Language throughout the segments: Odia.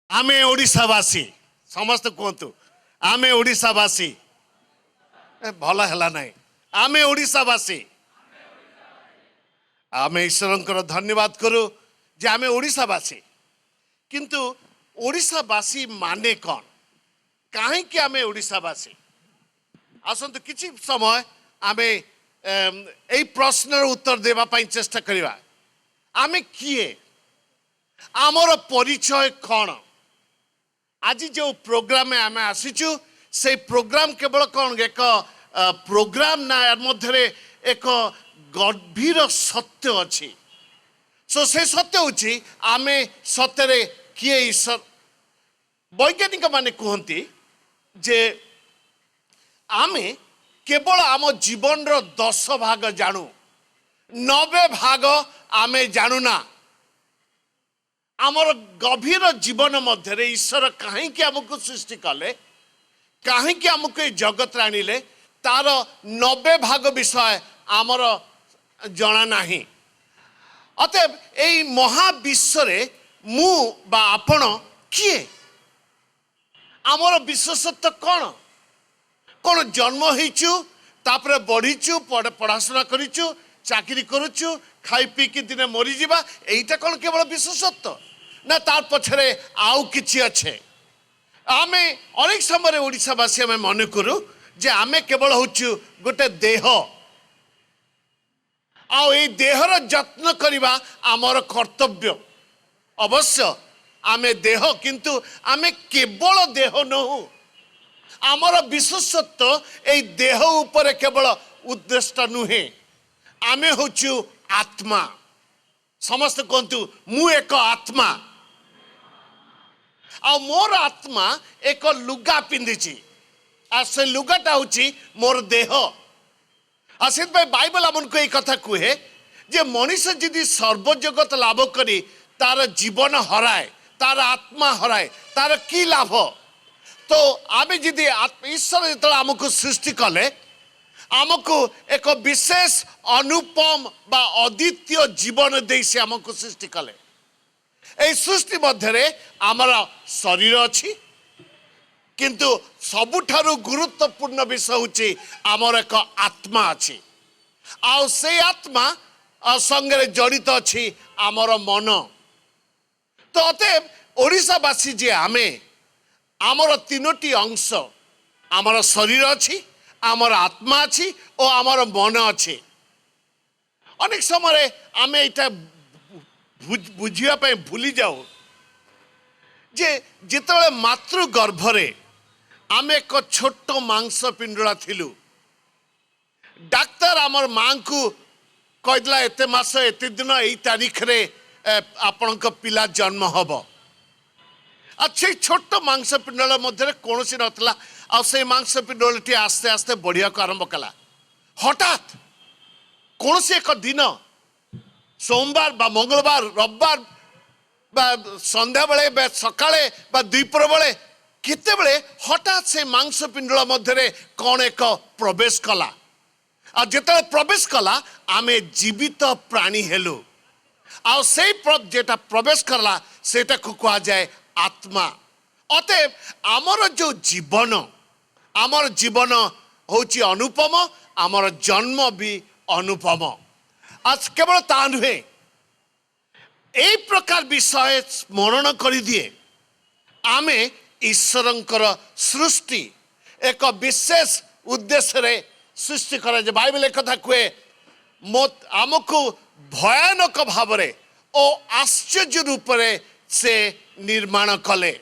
ଆମେ ଓଡ଼ିଶାବାସୀ। ସମସ୍ତେ କୁହନ୍ତୁ, ଆମେ ଓଡ଼ିଶାବାସୀ। ଭଲ ହେଲା ନାହିଁ। ଆମେ ଓଡ଼ିଶାବାସୀ। ଆମେ ଈଶ୍ୱରଙ୍କର ଧନ୍ୟବାଦ କରୁ ଯେ ଆମେ ଓଡ଼ିଶାବାସୀ। କିନ୍ତୁ ଓଡ଼ିଶାବାସୀ ମାନେ କ'ଣ? କାହିଁକି ଆମେ ଓଡ଼ିଶାବାସୀ? ଆସନ୍ତୁ, କିଛି ସମୟ ଆମେ ଏଇ ପ୍ରଶ୍ନର ଉତ୍ତର ଦେବା ପାଇଁ ଚେଷ୍ଟା କରିବା। ଆମେ କିଏ? ଆମର ପରିଚୟ କ'ଣ? ଆଜି ଯେଉଁ ପ୍ରୋଗ୍ରାମ ଆମେ ଆସିଛୁ, ସେଇ ପ୍ରୋଗ୍ରାମ କେବଳ କ'ଣ ଏକ ପ୍ରୋଗ୍ରାମ ନା ୟା ମଧ୍ୟରେ ଏକ ଗଭୀର ସତ୍ୟ ଅଛି? ସୋ ସେ ସତ୍ୟ ହେଉଛି, ଆମେ ସତରେ କିଏ? ଈଶ୍ୱର ବୈଜ୍ଞାନିକ ମାନେ କୁହନ୍ତି ଯେ ଆମେ କେବଳ ଆମ ଜୀବନର 10 ଭାଗ ଜାଣୁ, 90 ଭାଗ ଆମେ ଜାଣୁନା। ଆମର ଗଭୀର ଜୀବନ ମଧ୍ୟରେ ଈଶ୍ୱର କାହିଁକି ଆମକୁ ସୃଷ୍ଟି କଲେ, କାହିଁକି ଆମକୁ ଏ ଜଗତରେ ଆଣିଲେ, ତାର 90 ଭାଗ ବିଷୟ ଆମର ଜଣା ନାହିଁ। ଅତଏବ ଏଇ ମହାବିଶ୍ୱରେ ମୁଁ ବା ଆପଣ କିଏ? ଆମର ବିଶେଷତ୍ୱ କ'ଣ? କ'ଣ ଜନ୍ମ ହେଇଛୁ, ତାପରେ ବଢ଼ିଛୁ, ପଢ଼ାଶୁଣା କରିଛୁ, ଚାକିରି କରୁଛୁ, ଖାଇ ପିଇକି ଦିନେ ମରିଯିବା, ଏଇଟା କ'ଣ କେବଳ ବିଶେଷତ୍ୱ ନା ତାର ପଛରେ ଆଉ କିଛି ଅଛି? ଆମେ ଅନେକ ସମୟରେ ଓଡ଼ିଶାବାସୀ ଆମେ ମନେ କରୁ ଯେ ଆମେ କେବଳ ହେଉଛୁ ଗୋଟେ ଦେହ, ଆଉ ଏଇ ଦେହର ଯତ୍ନ କରିବା ଆମର କର୍ତ୍ତବ୍ୟ। ଅବଶ୍ୟ ଆମେ ଦେହ, କିନ୍ତୁ ଆମେ କେବଳ ଦେହ ନୋହୁ। ଆମର ବିଶେଷତ୍ୱ ଏଇ ଦେହ ଉପରେ କେବଳ ଉଦ୍ଦିଷ୍ଟ ନୁହେଁ। ଆମେ ହେଉଛୁ ଆତ୍ମା। ସମସ୍ତେ କୁହନ୍ତୁ, ମୁଁ ଏକ ଆତ୍ମା। ଆଉ ମୋର ଆତ୍ମା ଏକ ଲୁଗା ପିନ୍ଧିଛି, ଆଉ ସେ ଲୁଗାଟା ହେଉଛି ମୋର ଦେହ। ଆଉ ସେଥିପାଇଁ ବାଇବଲ ଆମକୁ ଏଇ କଥା କୁହେ ଯେ ମଣିଷ ଯଦି ସର୍ବଜଗତ ଲାଭ କରି ତାର ଜୀବନ ହରାଏ, ତାର ଆତ୍ମା ହରାଏ, ତାର କି ଲାଭ? ତ ଆମେ ଯଦି ଈଶ୍ୱର ଯେତେବେଳେ ଆମକୁ ସୃଷ୍ଟି କଲେ, ଆମକୁ ଏକ ବିଶେଷ ଅନୁପମ ବା ଅଦ୍ୱିତୀୟ ଜୀବନ ଦେଇ ସେ ଆମକୁ ସୃଷ୍ଟି କଲେ। ଏଇ ସୃଷ୍ଟି ମଧ୍ୟରେ ଆମର ଶରୀର ଅଛି, କିନ୍ତୁ ସବୁଠାରୁ ଗୁରୁତ୍ୱପୂର୍ଣ୍ଣ ବିଷୟ ହେଉଛି ଆମର ଏକ ଆତ୍ମା ଅଛି। ଆଉ ସେଇ ଆତ୍ମା ସଙ୍ଗରେ ଜଡ଼ିତ ଅଛି ଆମର ମନ। ତ ଅତଏବ ଓଡ଼ିଶାବାସୀ ଯେ ଆମେ, ଆମର ତିନୋଟି ଅଂଶ, ଆମର ଶରୀର ଅଛି, ଆମର ଆତ୍ମା ଅଛି ଓ ଆମର ମନ ଅଛି। ଅନେକ ସମୟରେ ଆମେ ଏଇଟା ବୁଝିବା ପାଇଁ ଭୁଲି ଯାଉ ଯେ ଯେତେବେଳେ ମାତୃ ଗର୍ଭରେ ଆମେ ଏକ ଛୋଟ ମାଂସ ପିଣ୍ଡୁଳା ଥିଲୁ, ଡାକ୍ତର ଆମର ମାଙ୍କୁ କହିଥିଲା, ଏତେ ମାସ, ଏତେ ଦିନ, ଏଇ ତାରିଖରେ ଆପଣଙ୍କ ପିଲା ଜନ୍ମ ହବ। ଆଉ ସେଇ ଛୋଟ ମାଂସ ପିଣ୍ଡୁଳା ମଧ୍ୟରେ କୌଣସି ନଥିଲା। ଆଉ ସେଇ ମାଂସ ପିଣ୍ଡୁଳାଟି ଆସ୍ତେ ଆସ୍ତେ ବଢ଼ିବାକୁ ଆରମ୍ଭ କଲା। ହଠାତ୍ କୌଣସି ଏକ ଦିନ, ସୋମବାର ବା ମଙ୍ଗଳବାର, ରବିବାର ବା ସନ୍ଧ୍ୟାବେଳେ ବା ସକାଳେ ବା ଦ୍ୱିପହର ବେଳେ, କେତେବେଳେ ହଠାତ୍ ସେ ମାଂସ ପିଣ୍ଡୁଳା ମଧ୍ୟରେ କ'ଣ ଏକ ପ୍ରବେଶ କଲା। ଆଉ ଯେତେବେଳେ ପ୍ରବେଶ କଲା, ଆମେ ଜୀବିତ ପ୍ରାଣୀ ହେଲୁ। ଆଉ ସେଇ ଯେଟା ପ୍ରବେଶ କଲା, ସେଇଟାକୁ କୁହାଯାଏ ଆତ୍ମା। ଅତଏବ ଆମର ଯୋଉ ଜୀବନ, ଆମର ଜୀବନ ହେଉଛି ଅନୁପମ, ଆମର ଜନ୍ମ ବି ଅନୁପମ। ଆଉ କେବଳ ତା ନୁହେଁ, ଏଇ ପ୍ରକାର ବିଷୟ ସ୍ମରଣ କରିଦିଏ, ଆମେ ଈଶ୍ୱରଙ୍କର ସୃଷ୍ଟି, ଏକ ବିଶେଷ ଉଦ୍ଦେଶ୍ୟରେ ସୃଷ୍ଟି କରାଯାଏ। ବାଇବେଲ କଥା କୁହେ, ମୋ ଆମକୁ ଭୟାନକ ଭାବରେ ଓ ଆଶ୍ଚର୍ଯ୍ୟ ରୂପରେ ସେ ନିର୍ମାଣ କଲେ।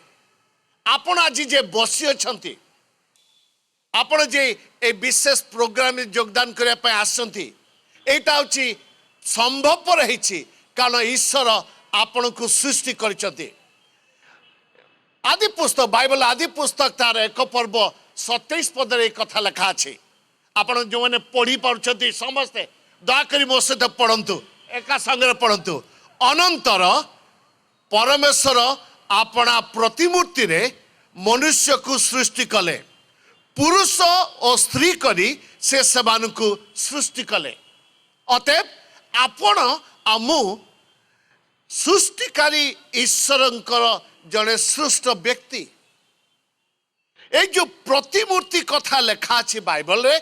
ଆପଣ ଆଜି ଯେ ବସି ଅଛନ୍ତି, ଆପଣ ଯେ এই ବିଶେଷ ପ୍ରୋଗ୍ରାମରେ ଯୋଗଦାନ କରିବା ପାଇଁ ଆସିଛନ୍ତି, ଏଇଟା ହେଉଛି ସମ୍ଭବପର ହେଇଛି କାରଣ ଈଶ୍ୱର ଆପଣଙ୍କୁ ସୃଷ୍ଟି କରିଛନ୍ତି। ଆଦି ପୁସ୍ତକ, ବାଇବଲ ଆଦି ପୁସ୍ତକ, ତାର 1 ପର୍ବ 27 ପଦରେ ଏଇ କଥା ଲେଖା ଅଛି। ଆପଣ ଯେଉଁମାନେ ପଢ଼ି ପାରୁଛନ୍ତି, ସମସ୍ତେ ଦୟାକରି ମୋ ସହିତ ପଢ଼ନ୍ତୁ, ଏକା ସାଙ୍ଗରେ ପଢ଼ନ୍ତୁ। ଅନନ୍ତର ପରମେଶ୍ୱର ଆପଣା ପ୍ରତିମୂର୍ତ୍ତିରେ ମନୁଷ୍ୟକୁ ସୃଷ୍ଟି କଲେ, ପୁରୁଷ ଓ ସ୍ତ୍ରୀ କରି ସେ ସେମାନଙ୍କୁ ସୃଷ୍ଟି କଲେ। ଅତଏବ ଆପଣ ଆଉ ମୁଁ ସୃଷ୍ଟିକାରୀ ଈଶ୍ୱରଙ୍କର ଜଣେ ସୃଷ୍ଟ ବ୍ୟକ୍ତି। ଏଇ ଯୋଉ ପ୍ରତିମୂର୍ତ୍ତି କଥା ଲେଖା ଅଛି ବାଇବଲରେ,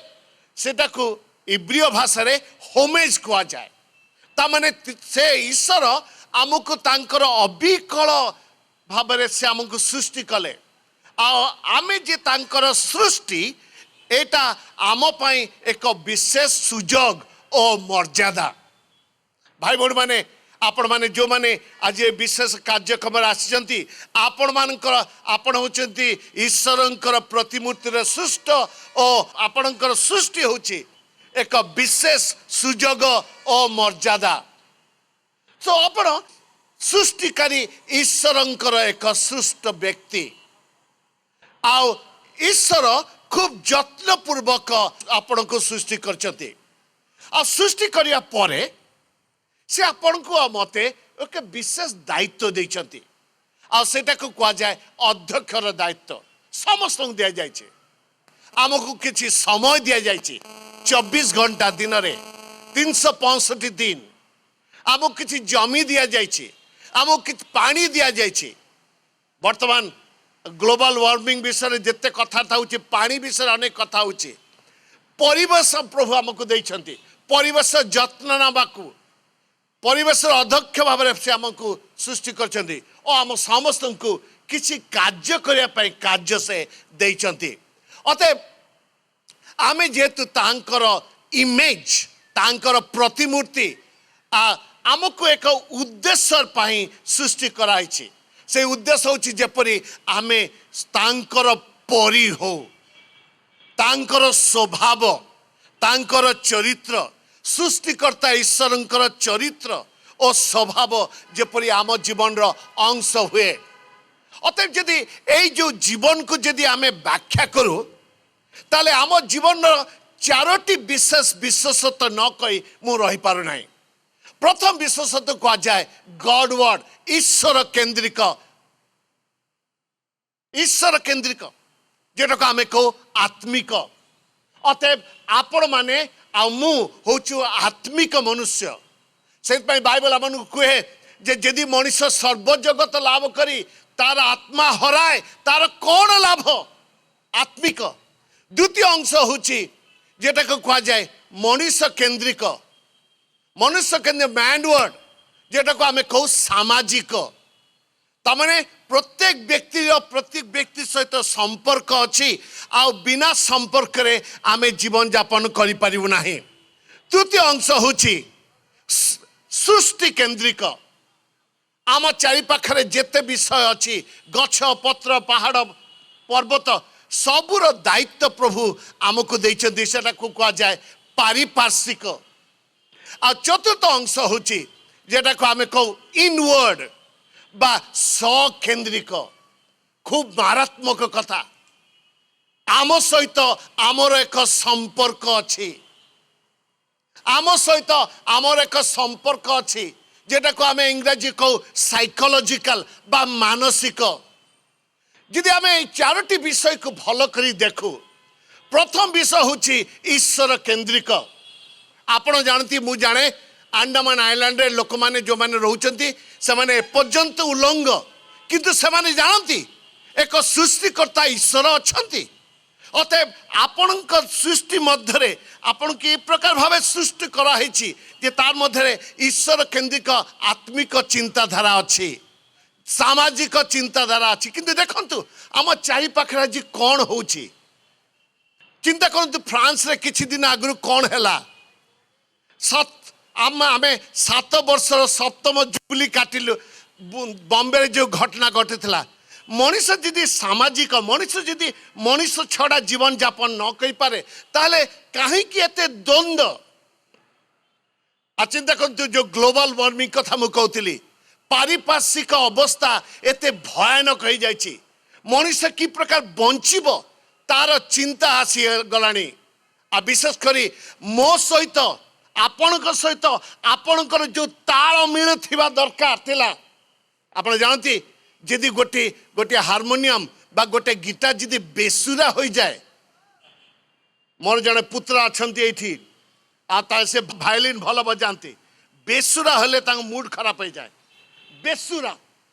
ସେଟାକୁ ଇବ୍ରିୟ ଭାଷାରେ ହୋମେଜ କୁହାଯାଏ। ତାମାନେ ସେ ଈଶ୍ୱର ଆମକୁ ତାଙ୍କର ଅବିକଳ ଭାବରେ ସେ ଆମକୁ ସୃଷ୍ଟି କଲେ। ଆଉ ଆମେ ଯେ ତାଙ୍କର ସୃଷ୍ଟି, ଏଇଟା ଆମ ପାଇଁ ଏକ ବିଶେଷ ସୁଯୋଗ ଓ ମର୍ଯ୍ୟାଦା। ଭାଇ ଭଉଣୀମାନେ, ଆପଣମାନେ ଯେଉଁମାନେ ଆଜି ଏ ବିଶେଷ କାର୍ଯ୍ୟକ୍ରମରେ ଆସିଛନ୍ତି, ଆପଣ ହେଉଛନ୍ତି ଈଶ୍ୱରଙ୍କର ପ୍ରତିମୂର୍ତ୍ତିରେ ସୃଷ୍ଟ ଓ ଆପଣଙ୍କର ସୃଷ୍ଟି ହେଉଛି ଏକ ବିଶେଷ ସୁଯୋଗ ଓ ମର୍ଯ୍ୟାଦା। ତ ଆପଣ ସୃଷ୍ଟିକାରୀ ଈଶ୍ୱରଙ୍କର ଏକ ସୃଷ୍ଟ ବ୍ୟକ୍ତି। ଆଉ ଈଶ୍ୱର ଖୁବ୍ ଯତ୍ନପୂର୍ବକ ଆପଣଙ୍କୁ ସୃଷ୍ଟି କରିଛନ୍ତି। ଆଉ ସୃଷ୍ଟି କରିବା ପରେ ସେ ଆପଣଙ୍କୁ ଆଉ ମୋତେ ଏକ ବିଶେଷ ଦାୟିତ୍ୱ ଦେଇଛନ୍ତି। ଆଉ ସେଟାକୁ କୁହାଯାଏ ଅଧ୍ୟକ୍ଷର ଦାୟିତ୍ୱ। ସମସ୍ତଙ୍କୁ ଦିଆଯାଇଛି। ଆମକୁ କିଛି ସମୟ ଦିଆଯାଇଛି, 24 ଘଣ୍ଟା ଦିନରେ, 365 ଦିନ। ଆମକୁ କିଛି ଜମି ଦିଆଯାଇଛି, ଆମକୁ କିଛି ପାଣି ଦିଆଯାଇଛି। ବର୍ତ୍ତମାନ ଗ୍ଲୋବାଲ ୱାର୍ମିଂ ବିଷୟରେ ଯେତେ କଥା ହେଉଛି, ପାଣି ବିଷୟରେ ଅନେକ କଥା ହେଉଛି। ପରିବେଶ ପ୍ରଭୁ ଆମକୁ ଦେଇଛନ୍ତି, ପରିବେଶ ଯତ୍ନ ନେବାକୁ। ପରିବେଶର ଅଧ୍ୟକ୍ଷ ଭାବରେ ସେ ଆମକୁ ସୃଷ୍ଟି କରିଛନ୍ତି ଓ ଆମ ସମସ୍ତଙ୍କୁ କିଛି କାର୍ଯ୍ୟ କରିବା ପାଇଁ କାର୍ଯ୍ୟ ସେ ଦେଇଛନ୍ତି। ଅତଏବ ଆମେ ଯେହେତୁ ତାଙ୍କର ଇମେଜ, ତାଙ୍କର ପ୍ରତିମୂର୍ତ୍ତି, ଆମକୁ ଏକ ଉଦ୍ଦେଶ୍ୟ ପାଇଁ ସୃଷ୍ଟି କରାହେଇଛି। ସେଇ ଉଦ୍ଦେଶ୍ୟ ହେଉଛି ଯେପରି ଆମେ ତାଙ୍କର ପରି ହଉ, ତାଙ୍କର ସ୍ୱଭାବ, ତାଙ୍କର ଚରିତ୍ର, ସୃଷ୍ଟିକର୍ତ୍ତା ଈଶ୍ୱରଙ୍କର ଚରିତ୍ର ଓ ସ୍ୱଭାବ ଯେପରି ଆମ ଜୀବନର ଅଂଶ ହୁଏ। ଅତଏବ ଯଦି ଏଇ ଯେଉଁ ଜୀବନକୁ ଯଦି ଆମେ ବ୍ୟାଖ୍ୟା କରୁ, ତାହେଲେ ଆମ ଜୀବନର ଚାରୋଟି ବିଶେଷ ବିଶେଷତ୍ୱ ନ କହି ମୁଁ ରହିପାରୁନାହିଁ। ପ୍ରଥମ ବିଶେଷତ୍ୱ କୁହାଯାଏ ଗଡ୍ ୱାର୍ଡ, ଈଶ୍ୱର କେନ୍ଦ୍ରିକ। ଈଶ୍ୱର କେନ୍ଦ୍ରିକ, ଯେଟାକୁ ଆମେ କହୁ ଆତ୍ମିକ। ଅତଏବ ଆପଣମାନେ ଆଉ ମୁଁ ହଉଛୁ ଆତ୍ମିକ ମନୁଷ୍ୟ। ସେଥିପାଇଁ ବାଇବଲ ଆମମାନଙ୍କୁ କୁହେ ଯେ ଯଦି ମଣିଷ ସର୍ବଜଗତ ଲାଭ କରି ତାର ଆତ୍ମା ହରାଏ, ତାର କ'ଣ ଲାଭ? ଆତ୍ମିକ। ଦ୍ୱିତୀୟ ଅଂଶ ହେଉଛି ଯେଟାକୁ କୁହାଯାଏ ମଣିଷ କେନ୍ଦ୍ରିକ। ମନୁଷ୍ୟ କେନ୍ଦ୍ରିକ, ମ୍ୟାନ୍ ୱାର୍ଡ, ଯେଟାକୁ ଆମେ କହୁ ସାମାଜିକ। ତାମାନେ ପ୍ରତ୍ୟେକ ବ୍ୟକ୍ତିର ପ୍ରତ୍ୟେକ ବ୍ୟକ୍ତି ସହିତ ସମ୍ପର୍କ ଅଛି ଆଉ ବିନା ସମ୍ପର୍କରେ ଆମେ ଜୀବନଯାପନ କରିପାରିବୁ ନାହିଁ। ତୃତୀୟ ଅଂଶ ହେଉଛି ସୃଷ୍ଟି କେନ୍ଦ୍ରିକ। ଆମ ଚାରିପାଖରେ ଯେତେ ବିଷୟ ଅଛି, ଗଛ ପତ୍ର, ପାହାଡ଼ ପର୍ବତ, ସବୁର ଦାୟିତ୍ୱ ପ୍ରଭୁ ଆମକୁ ଦେଇଛନ୍ତି। ସେଟାକୁ କୁହାଯାଏ ପାରିପାର୍ଶ୍ୱିକ। ଆଉ ଚତୁର୍ଥ ଅଂଶ ହେଉଛି ଯେଟାକୁ ଆମେ କହୁ ଇନୱାର୍ଡ ବା ସ୍ୱକେନ୍ଦ୍ରିକ। ଖୁବ୍ ମାରାତ୍ମକ କଥା। ଆମ ସହିତ ଆମର ଏକ ସମ୍ପର୍କ ଅଛି। ଆମ ସହିତ ଆମର ଏକ ସମ୍ପର୍କ ଅଛି, ଯେଟାକୁ ଆମେ ଇଂରାଜୀ କହୁ ସାଇକୋଲୋଜିକାଲ ବା ମାନସିକ। ଯଦି ଆମେ ଏଇ ଚାରୋଟି ବିଷୟକୁ ଭଲ କରି ଦେଖୁ, ପ୍ରଥମ ବିଷୟ ହେଉଛି ଈଶ୍ୱର କେନ୍ଦ୍ରିକ। ଆପଣ ଜାଣନ୍ତି, ମୁଁ ଜାଣେ, ଆଣ୍ଡାମାନ ଆଇଲାଣ୍ଡରେ ଲୋକମାନେ ଯେଉଁମାନେ ରହୁଛନ୍ତି, ସେମାନେ ଏପର୍ଯ୍ୟନ୍ତ ଉଲଙ୍ଗ, କିନ୍ତୁ ସେମାନେ ଜାଣନ୍ତି ଏକ ସୃଷ୍ଟିକର୍ତ୍ତା ଈଶ୍ୱର ଅଛନ୍ତି। ଅତଏବ ଆପଣଙ୍କ ସୃଷ୍ଟି ମଧ୍ୟରେ ଆପଣଙ୍କୁ ଏ ପ୍ରକାର ଭାବେ ସୃଷ୍ଟି କରାହେଇଛି ଯେ ତାର ମଧ୍ୟରେ ଈଶ୍ୱର କେନ୍ଦ୍ରିକ ଆତ୍ମିକ ଚିନ୍ତାଧାରା ଅଛି, ସାମାଜିକ ଚିନ୍ତାଧାରା ଅଛି। କିନ୍ତୁ ଦେଖନ୍ତୁ, ଆମ ଚାରିପାଖରେ ଆଜି କ'ଣ ହେଉଛି। ଚିନ୍ତା କରନ୍ତୁ, ଫ୍ରାନ୍ସରେ କିଛି ଦିନ ଆଗରୁ କ'ଣ ହେଲା। ଆମେ 7 ବର୍ଷର ସପ୍ତମ ଜୁବଲି କାଟିଲୁ। ବମ୍ବେରେ ଯେଉଁ ଘଟଣା ଘଟିଥିଲା, ମଣିଷ ଯଦି ସାମାଜିକ ମଣିଷ ଯଦି ମଣିଷ ଛଡ଼ା ଜୀବନଯାପନ ନ କରିପାରେ, ତାହେଲେ କାହିଁକି ଏତେ ଦ୍ୱନ୍ଦ୍ୱ? ଆଉ ଚିନ୍ତା କରନ୍ତୁ, ଯେଉଁ ଗ୍ଲୋବାଲ ୱାର୍ମିଂ କଥା ମୁଁ କହୁଥିଲି, ପାରିପାର୍ଶ୍ୱିକ ଅବସ୍ଥା ଏତେ ଭୟାନକ ହେଇଯାଇଛି, ମଣିଷ କି ପ୍ରକାର ବଞ୍ଚିବ ତାର ଚିନ୍ତା ଆସିଗଲାଣି। ଆଉ ବିଶେଷ କରି ମୋ ସହିତ, ଆପଣଙ୍କ ସହିତ ଆପଣଙ୍କର ଯେଉଁ ତାଳମେଳ ଥିବା ଦରକାର ଥିଲା। ଆପଣ ଜାଣନ୍ତି, ଯଦି ଗୋଟିଏ ଗୋଟିଏ ହାରମୋନିୟମ ବା ଗୋଟେ ଗିଟାର ଯଦି ବେସୁରା ହୋଇଯାଏ। ମୋର ଜଣେ ପୁତ୍ର ଅଛନ୍ତି ଏଇଠି, ଆଉ ତା ସେ ଭାୟୋଲିନ୍ ଭଲ ବଜାନ୍ତି। ବେସୁରା ହେଲେ ତାଙ୍କ ମୁଡ୍ ଖରାପ ହେଇଯାଏ। ବେସୁରା।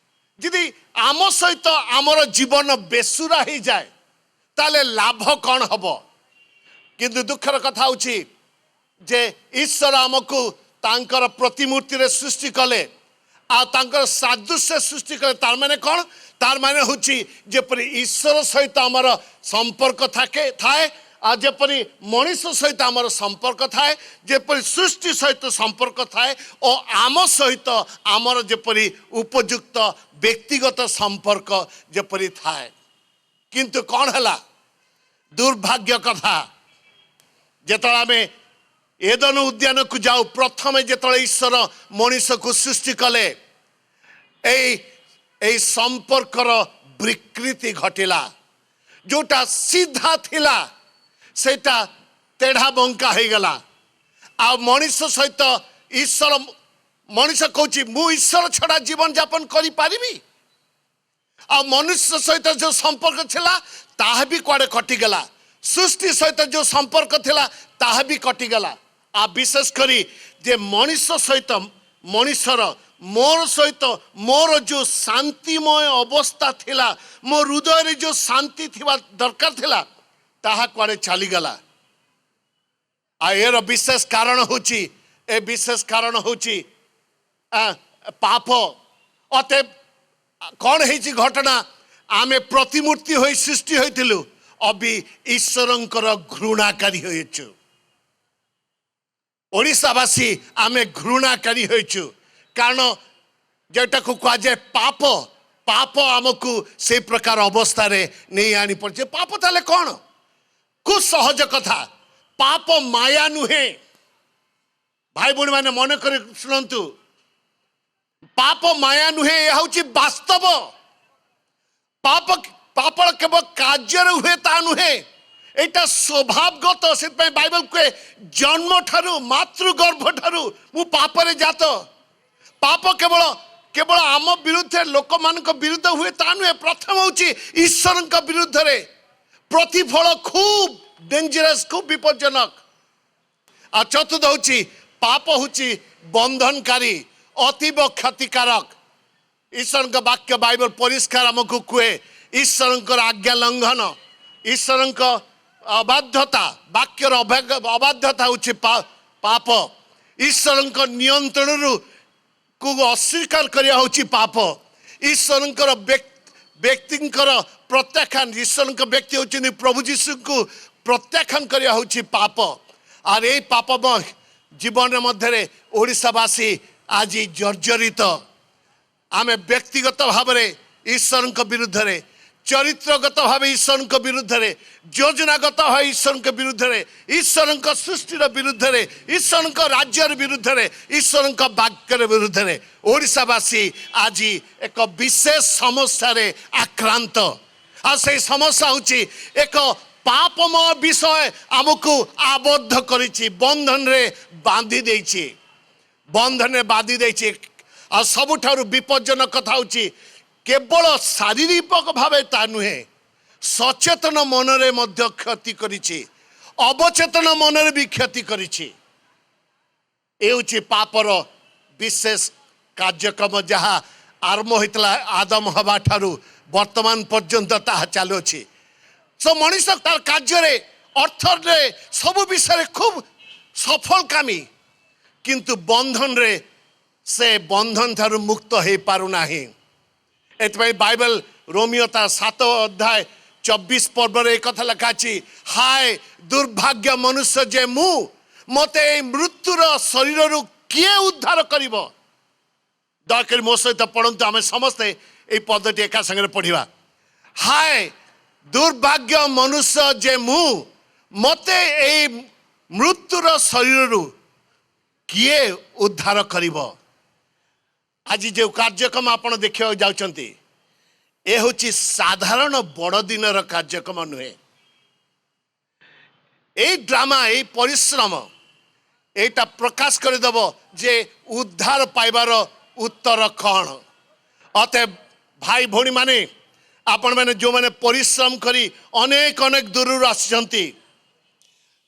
ଯଦି ଆମ ସହିତ ଆମର ଜୀବନ ବେସୁରା ହେଇଯାଏ, ତାହେଲେ ଲାଭ କ'ଣ ହବ? କିନ୍ତୁ ଦୁଃଖର କଥା ହେଉଛି ଯେ ଈଶ୍ୱର ଆମକୁ ତାଙ୍କର ପ୍ରତିମୂର୍ତ୍ତିରେ ସୃଷ୍ଟି କଲେ ଆଉ ତାଙ୍କର ସାଦୃଶ୍ୟ ସୃଷ୍ଟି କଲେ। ତାର ମାନେ କ'ଣ? ତାର ମାନେ ହେଉଛି ଯେପରି ଈଶ୍ୱର ସହିତ ଆମର ସମ୍ପର୍କ ଥାଏ ଆଉ ଯେପରି ମଣିଷ ସହିତ ଆମର ସମ୍ପର୍କ ଥାଏ, ଯେପରି ସୃଷ୍ଟି ସହିତ ସମ୍ପର୍କ ଥାଏ ଓ ଆମ ସହିତ ଆମର ଯେପରି ଉପଯୁକ୍ତ ବ୍ୟକ୍ତିଗତ ସମ୍ପର୍କ ଯେପରି ଥାଏ। କିନ୍ତୁ କ'ଣ ହେଲା? ଦୁର୍ଭାଗ୍ୟ କଥା, ଯେତେବେଳେ ଆମେ ଏଦନ ଉଦ୍ୟାନକୁ ଯାଉ, ପ୍ରଥମେ ଯେତେବେଳେ ଈଶ୍ୱର ମଣିଷକୁ ସୃଷ୍ଟି କଲେ, ଏଇ ଏଇ ସମ୍ପର୍କର ବିକୃତି ଘଟିଲା। ଯୋଉଟା ସିଧା ଥିଲା, ସେଇଟା ତେଢ଼ା ବଙ୍କା ହେଇଗଲା। ଆଉ ମଣିଷ ସହିତ ଈଶ୍ୱର, ମଣିଷ କହୁଛି, ମୁଁ ଈଶ୍ୱର ଛଡ଼ା ଜୀବନ ଯାପନ କରିପାରିବି? ଆଉ ମନୁଷ୍ୟ ସହିତ ଯୋଉ ସମ୍ପର୍କ ଥିଲା, ତାହା ବି କୁଆଡ଼େ କଟିଗଲା। ସୃଷ୍ଟି ସହିତ ଯୋଉ ସମ୍ପର୍କ ଥିଲା, ତାହା ବି କଟିଗଲା। ଆଉ ବିଶେଷ କରି ଯେ ମଣିଷ ସହିତ ମଣିଷର, ମୋର ସହିତ ମୋର ଯୋଉ ଶାନ୍ତିମୟ ଅବସ୍ଥା ଥିଲା, ମୋ ହୃଦୟରେ ଯୋଉ ଶାନ୍ତି ଥିବା ଦରକାର ଥିଲା, ତାହା କୁଆଡ଼େ ଚାଲିଗଲା। ଆଉ ଏର ବିଶେଷ କାରଣ ହେଉଛି, ଏ ବିଶେଷ କାରଣ ହେଉଛି ପାପ। ଅତଏବ କ'ଣ ହେଇଛି ଘଟଣା? ଆମେ ପ୍ରତିମୂର୍ତ୍ତି ହୋଇ ସୃଷ୍ଟି ହୋଇଥିଲୁ, ଅବି ଈଶ୍ୱରଙ୍କର ଘୃଣାକାରୀ ହୋଇଛୁ। ଓଡ଼ିଶାବାସୀ ଆମେ ଘୃଣାକାରୀ ହୋଇଛୁ, କାରଣ ଯେଉଁଟାକୁ କୁହାଯାଏ ପାପ, ପାପ ଆମକୁ ସେଇ ପ୍ରକାର ଅବସ୍ଥାରେ ନେଇ ଆଣି ପଡ଼ିছে। ପାପ ତାହେଲେ କ'ଣ? ଖୁବ୍ ସହଜ କଥା। ପାପ ମାୟା ନୁହେଁ। ଭାଇ ଭଉଣୀମାନେ, ମନେ କରି ଶୁଣନ୍ତୁ, ପାପ ମାୟା ନୁହେଁ, ଏହା ହେଉଛି ବାସ୍ତବ। ପାପ ପାପ କେବଳ କାର୍ଯ୍ୟରେ ହୁଏ ତା ନୁହେଁ, ଏଇଟା ସ୍ୱଭାବଗତ। ସେଥିପାଇଁ ବାଇବଲ କୁହେ, ଜନ୍ମ ଠାରୁ, ମାତୃଗର୍ଭ ଠାରୁ ମୁଁ ପାପରେ ଜାତ। ପାପ କେବଳ କେବଳ ଆମ ବିରୁଦ୍ଧରେ, ଲୋକମାନଙ୍କ ବିରୁଦ୍ଧ ହୁଏ ତା ନୁହେଁ, ପ୍ରଥମ ହେଉଛି ଈଶ୍ୱରଙ୍କ ବିରୁଦ୍ଧରେ। ପ୍ରତିଫଳ ଖୁବ୍ ଡେଞ୍ଜରସ୍, ଖୁବ୍ ବିପଜ୍ଜନକ। ଆଉ ଚତୁର୍ଥ ହେଉଛି, ପାପ ହେଉଛି ବନ୍ଧନକାରୀ, ଅତୀବ କ୍ଷତିକାରକ। ଈଶ୍ୱରଙ୍କ ବାକ୍ୟ ବାଇବଲ ପରିଷ୍କାର ଆମକୁ କୁହେ, ଈଶ୍ୱରଙ୍କର ଆଜ୍ଞା ଲଙ୍ଘନ, ଈଶ୍ୱରଙ୍କ ଅବାଧ୍ୟତା, ବାକ୍ୟର ଅବାଧ୍ୟତା ହେଉଛି ପାପ। ଈଶ୍ୱରଙ୍କ ନିୟନ୍ତ୍ରଣରୁ କୁ ଅସ୍ୱୀକାର କରିବା ହେଉଛି ପାପ। ଈଶ୍ୱରଙ୍କର ବ୍ୟକ୍ତିଙ୍କର ପ୍ରତ୍ୟାଖ୍ୟାନ, ଈଶ୍ୱରଙ୍କ ବ୍ୟକ୍ତି ହେଉଛନ୍ତି ପ୍ରଭୁ ଯୀଶୁଙ୍କୁ ପ୍ରତ୍ୟାଖ୍ୟାନ କରିବା ହେଉଛି ପାପ। ଆଉ ଏଇ ପାପମୟ ଜୀବନ ମଧ୍ୟରେ ଓଡ଼ିଶାବାସୀ ଆଜି ଜର୍ଜରିତ। ଆମେ ବ୍ୟକ୍ତିଗତ ଭାବରେ ଈଶ୍ୱରଙ୍କ ବିରୁଦ୍ଧରେ, ଚରିତ୍ରଗତ ଭାବେ ଈଶ୍ୱରଙ୍କ ବିରୁଦ୍ଧରେ, ଯୋଜନାଗତ ଭାବେ ଈଶ୍ୱରଙ୍କ ବିରୁଦ୍ଧରେ, ଈଶ୍ୱରଙ୍କ ସୃଷ୍ଟିର ବିରୁଦ୍ଧରେ, ଈଶ୍ୱରଙ୍କ ରାଜ୍ୟର ବିରୁଦ୍ଧରେ, ଈଶ୍ୱରଙ୍କ ବାକ୍ୟର ବିରୁଦ୍ଧରେ ଓଡ଼ିଶାବାସୀ ଆଜି ଏକ ବିଶେଷ ସମସ୍ୟାରେ ଆକ୍ରାନ୍ତ। ଆଉ ସେଇ ସମସ୍ୟା ହେଉଛି ଏକ ପାପମୟ ବିଷୟ ଆମକୁ ଆବଦ୍ଧ କରିଛି, ବନ୍ଧନରେ ବାନ୍ଧି ଦେଇଛି, ବନ୍ଧନରେ ବାନ୍ଧି ଦେଇଛି। ଆଉ ସବୁଠାରୁ ବିପଜ୍ଜନକ କଥା ହେଉଛି, କେବଳ ଶାରୀରିକ ଭାବେ ତା ନୁହେଁ, ସଚେତନ ମନରେ ମଧ୍ୟ କ୍ଷତି କରିଛି, ଅବଚେତନ ମନରେ ବି କ୍ଷତି କରିଛି। ଏ ହେଉଛି ପାପର ବିଶେଷ କାର୍ଯ୍ୟକ୍ରମ, ଯାହା ଆରମ୍ଭ ହୋଇଥିଲା ଆଦମ ହବା ଠାରୁ ବର୍ତ୍ତମାନ ପର୍ଯ୍ୟନ୍ତ ତାହା ଚାଲୁଅଛି। ସୋ ମଣିଷ ତାର କାର୍ଯ୍ୟରେ, ଅର୍ଥରେ, ସବୁ ବିଷୟରେ ଖୁବ୍ ସଫଳକାମୀ, କିନ୍ତୁ ବନ୍ଧନରେ ସେ ବନ୍ଧନ ଠାରୁ ମୁକ୍ତ ହେଇପାରୁନାହିଁ। ଏଥିପାଇଁ ବାଇବେଲ ରୋମିଓ ତାର 7 ଅଧ୍ୟାୟ 24 ପର୍ବରେ ଏ କଥା ଲେଖା ଅଛି, ହାୟ ଦୁର୍ଭାଗ୍ୟ ମନୁଷ୍ୟ ଯେ ମୁଁ, ମତେ ଏଇ ମୃତ୍ୟୁର ଶରୀରରୁ କିଏ ଉଦ୍ଧାର କରିବ? ଦୟାକରି ମୋ ସହିତ ପଢ଼ନ୍ତୁ। ଆମେ ସମସ୍ତେ ଏଇ ପଦଟି ଏକା ସାଙ୍ଗରେ ପଢ଼ିବା। ହାୟ ଦୁର୍ଭାଗ୍ୟ ମନୁଷ୍ୟ ଯେ ମୁଁ, ମତେ ଏଇ ମୃତ୍ୟୁର ଶରୀରରୁ କିଏ ଉଦ୍ଧାର କରିବ? ଆଜି ଯେଉଁ କାର୍ଯ୍ୟକ୍ରମ ଆପଣ ଦେଖିବାକୁ ଯାଉଛନ୍ତି, ଏ ହେଉଛି ସାଧାରଣ ବଡ଼ଦିନର କାର୍ଯ୍ୟକ୍ରମ ନୁହେଁ। ଏଇ ଡ୍ରାମା, ଏଇ ପରିଶ୍ରମ ଏଇଟା ପ୍ରକାଶ କରିଦେବ ଯେ ଉଦ୍ଧାର ପାଇବାର ଉତ୍ତର କ'ଣ। ଅତଏବ ଭାଇ ଭଉଣୀମାନେ, ଆପଣମାନେ ଯେଉଁମାନେ ପରିଶ୍ରମ କରି ଅନେକ ଅନେକ ଦୂରରୁ ଆସିଛନ୍ତି,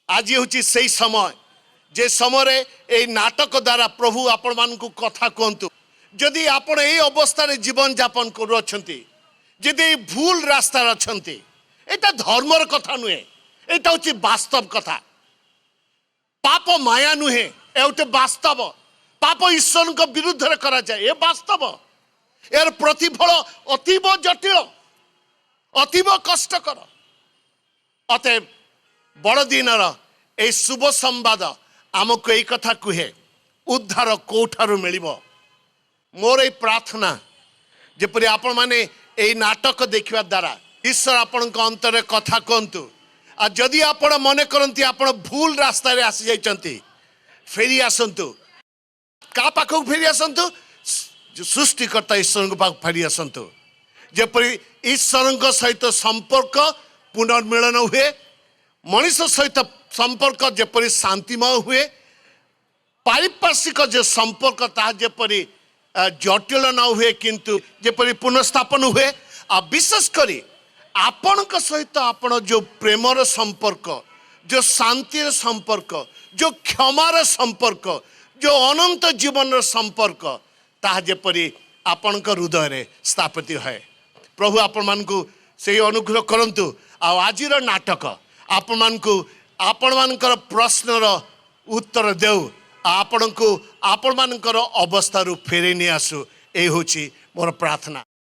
ଆଜି ହେଉଛି ସେଇ ସମୟ ଯେ ସମୟରେ ଏଇ ନାଟକ ଦ୍ୱାରା ପ୍ରଭୁ ଆପଣମାନଙ୍କୁ କଥା କୁହନ୍ତୁ। ଯଦି ଆପଣ ଏଇ ଅବସ୍ଥାରେ ଜୀବନଯାପନ କରୁଅଛନ୍ତି, ଯଦି ଏଇ ଭୁଲ ରାସ୍ତାରେ ଅଛନ୍ତି, ଏଇଟା ଧର୍ମର କଥା ନୁହେଁ, ଏଇଟା ହେଉଛି ବାସ୍ତବ କଥା। ପାପ ମାୟା ନୁହେଁ, ଏ ଗୋଟେ ବାସ୍ତବ। ପାପ ଈଶ୍ୱରଙ୍କ ବିରୁଦ୍ଧରେ କରାଯାଏ, ଏ ବାସ୍ତବ। ଏହାର ପ୍ରତିଫଳ ଅତୀବ ଜଟିଳ, ଅତୀବ କଷ୍ଟକର। ଅତଏବ ବଡ଼ଦିନର ଏଇ ଶୁଭ ସମ୍ବାଦ ଆମକୁ ଏଇ କଥା କୁହେ, ଉଦ୍ଧାର କୋଉଠାରୁ ମିଳିବ? ମୋର ଏଇ ପ୍ରାର୍ଥନା, ଯେପରି ଆପଣମାନେ ଏଇ ନାଟକ ଦେଖିବା ଦ୍ୱାରା ଈଶ୍ୱର ଆପଣଙ୍କ ଅନ୍ତରରେ କଥା କୁହନ୍ତୁ। ଆଉ ଯଦି ଆପଣ ମନେ କରନ୍ତି ଆପଣ ଭୁଲ ରାସ୍ତାରେ ଆସିଯାଇଛନ୍ତି, ଫେରି ଆସନ୍ତୁ। କାହା ପାଖକୁ ଫେରି ଆସନ୍ତୁ? ସୃଷ୍ଟିକର୍ତ୍ତା ଈଶ୍ୱରଙ୍କ ପାଖକୁ ଫେରି ଆସନ୍ତୁ। ଯେପରି ଈଶ୍ୱରଙ୍କ ସହିତ ସମ୍ପର୍କ ପୁନର୍ମିଳନ ହୁଏ, ମଣିଷ ସହିତ ସମ୍ପର୍କ ଯେପରି ଶାନ୍ତିମୟ ହୁଏ, ପାରିପାର୍ଶ୍ୱିକ ଯେ ସମ୍ପର୍କ ତାହା ଯେପରି ଜଟିଳ ନ ହୁଏ କିନ୍ତୁ ଯେପରି ପୁନଃସ୍ଥାପନ ହୁଏ, ଆଉ ବିଶେଷ କରି ଆପଣଙ୍କ ସହିତ ଆପଣ ଯେଉଁ ପ୍ରେମର ସମ୍ପର୍କ, ଯେଉଁ ଶାନ୍ତିର ସମ୍ପର୍କ, ଯେଉଁ କ୍ଷମାର ସମ୍ପର୍କ, ଯେଉଁ ଅନନ୍ତ ଜୀବନର ସମ୍ପର୍କ, ତାହା ଯେପରି ଆପଣଙ୍କ ହୃଦୟରେ ସ୍ଥାପିତ ହୁଏ। ପ୍ରଭୁ ଆପଣମାନଙ୍କୁ ସେଇ ଅନୁଗ୍ରହ କରନ୍ତୁ। ଆଉ ଆଜିର ନାଟକ ଆପଣମାନଙ୍କୁ ଆପଣମାନଙ୍କର ପ୍ରଶ୍ନର ଉତ୍ତର ଦେଉ, ଆଉ ଆପଣଙ୍କୁ ଆପଣମାନଙ୍କର ଅବସ୍ଥାରୁ ଫେରେଇ ନେଇ ଆସୁ, ଏଇ ହେଉଛି ମୋର ପ୍ରାର୍ଥନା।